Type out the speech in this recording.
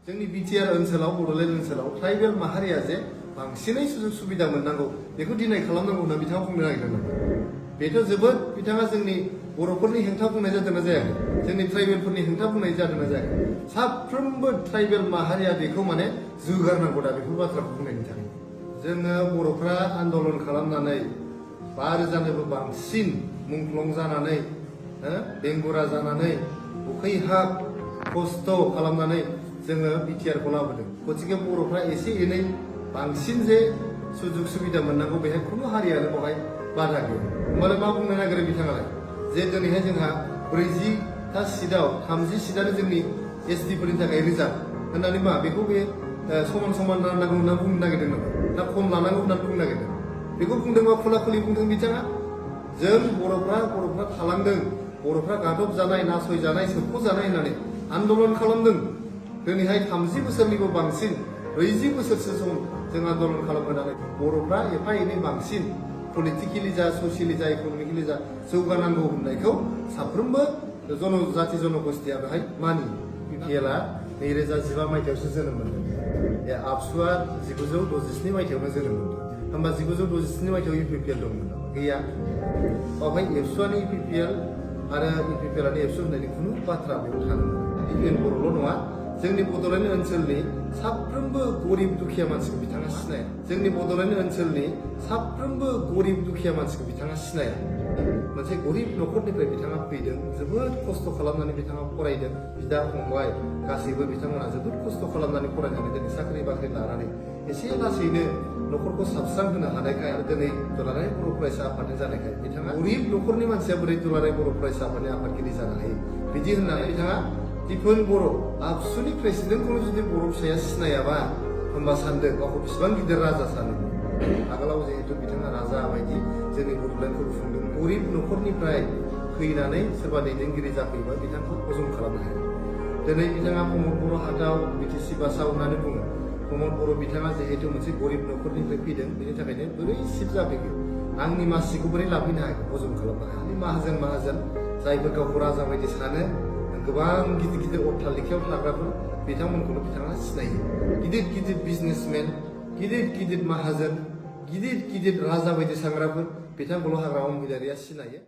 जोंनि बिटिआर ओनसोलाव बड'लेण्ड ओनसोलाव ट्राइबेल माहारिया जे बांसिनै सुजुग सुबिदा मोननांगौ बेखौ डिनाय खालामनांगौ होनना बिथाङा बुंनो नागिरदोंमोन। बेथ' जोबोद बिथाङा जोंनि बर'फोरनि हेंथा बुंनाय जादोंना जायाखै, जोंनि ट्राइबेलफोरनि हेंथा बुंनाय जादोंना जायाखै। साफ्रोमबो ट्राइबेल माहारिया बेखौ माने जुगारनांगौ दा बेफोर बाथ्राखौ बुंनायनि थाखाय। जोङो बर'फ्रा आन्दलन खालामनानै 5,000निबो बांसिन मुंख्लं जानानै बेंगुरा जानानै उखैहाब खस्थ' खालामनानै जोङो बिटिआरखौ लाबोदों। गतिके बर'फ्रा एसे एनै बांसिन जे सुजुग सुबिदा मोननांगौ बेहाय खुनु हारियानो बेवहाय बाधा गैया। होमबालाय मा बुंनो नागिरो बिथाङालाय जे दिनैहाय जोंहा 40टा सिटआव 30 सिटआनो जोंनि एसटिफोरनि थाखाय रिजार्भ होननानै मा बेखौ बे समान समान राननांगौ होनना बुंनो नागिरदों नामा ना खम लानांगौ होननानै बुंनो नागिरदों? बेखौ बुंदोंबा खुला खुलि बुंदों बिथाङा। जों बर'फ्रा थालांदों, बर'फ्रा गादब जानाय, नासय जानाय, सोबख' जानाय होननानै आन्दलन खालामदों। दिनैहाय 30 बोसोरनिबो बांसिन 40 बोसोरसो सम जों आन्दलन खालामबोनानै बर'फ्रा एफा एनै बांसिन पलिटिकेलि जा ससियेलि जा इकनमिकेलि जा जौगानांगौ होननायखौ साफ्रोमबो जनजाति जनगोष्ठिया बेहाय मानियो। बिटिआरआ 2015 मायथाइयावसो जोनोम मोन्दों। आबसुआ 1967 मायथाइयावनो जोनोम मोन्दों। होमबा 1967 मायथाइयाव इउपिपिएल दंमोन नामा? गैया। बावहाय एबसुआनो इउपिपिएल आरो इउपिपिएलआनो एबसु होननायनि खुनु बाथ्रा बेयाव थानो मोना। इउपिएल बर'ल' नङा, जोंनि बड'लेण्ड ओनसोलनि साफ्रोमबो गरिब दुखिया मानसिखौ बिथाङा सिनाया। जोंनि बड'लेण्ड ओनसोलनि साफ्रोमबो गरिब दुखिया मानसिखौ बिथाङा सिनाया। मोनसे गरिब न'खरनिफ्राय बिथाङा फैदों, जोबोद खस्थ' खालामनानै बिथाङा फरायदों। बिदा फंबाय गासैबो बिथांमोना जोबोद खस्थ' खालामनानै फरायनानै दिनै साख्रि बाख्रि लानानै एसे लासैनो न'खरखौ साबस्रांहोनो हानायखाय आरो दिनै दुलाराय बर' फरायसा आफादनि जानायखाय बिथाङा गरिब न'खरनि मानसिया बोरै दुलाराय बर' फरायसा आफादनि आफादगिरि जानो हायो बिदि होननानै बिथाङा दिफोन बर' आबसुनि प्रेसिडेन्टखौनो जुदि बर' फिसाया सिनायाबा होमबा सानदों गावखौ बेसेबां गिदिर राजा सानो। आगोलाव जिहेतु बिथाङा राजा बायदि जोंनि बड'लेण्डखौ लुफुंदों। गरिब न'खरनिफ्राय फैनानै सोरबा दैदेनगिरि जाफैबा बिथांखौ हजम खालामनो हाया। दिनै बिथाङा प्रमद बर' हाटआव बिटिसि बासाव होननानै बुङो। प्रमद बर' बिथाङा जिहेतु मोनसे गरिब न'खरनिफ्राय फैदों, बेनि थाखायनो बोरै सिट जाफैगोन, आंनि मासिखौ बोरै लाफैनो हागोन, हजम खालामनो हाया। माहाजोन जायफोर गावखौ राजा बायदि सानो, गोबां गिदिर गिदिर अट्टालिकायाव थाग्राफोर बिथांमोनखौनो बिथाङा सिनायो। गिदिर गिदिर बिजनेसमेन, गिदिर गिदिर माहाजोन, गिदिर गिदिर राजा बायदि सांग्राफोर बिथांखौल' हाग्रा महिलारिया सिनायो।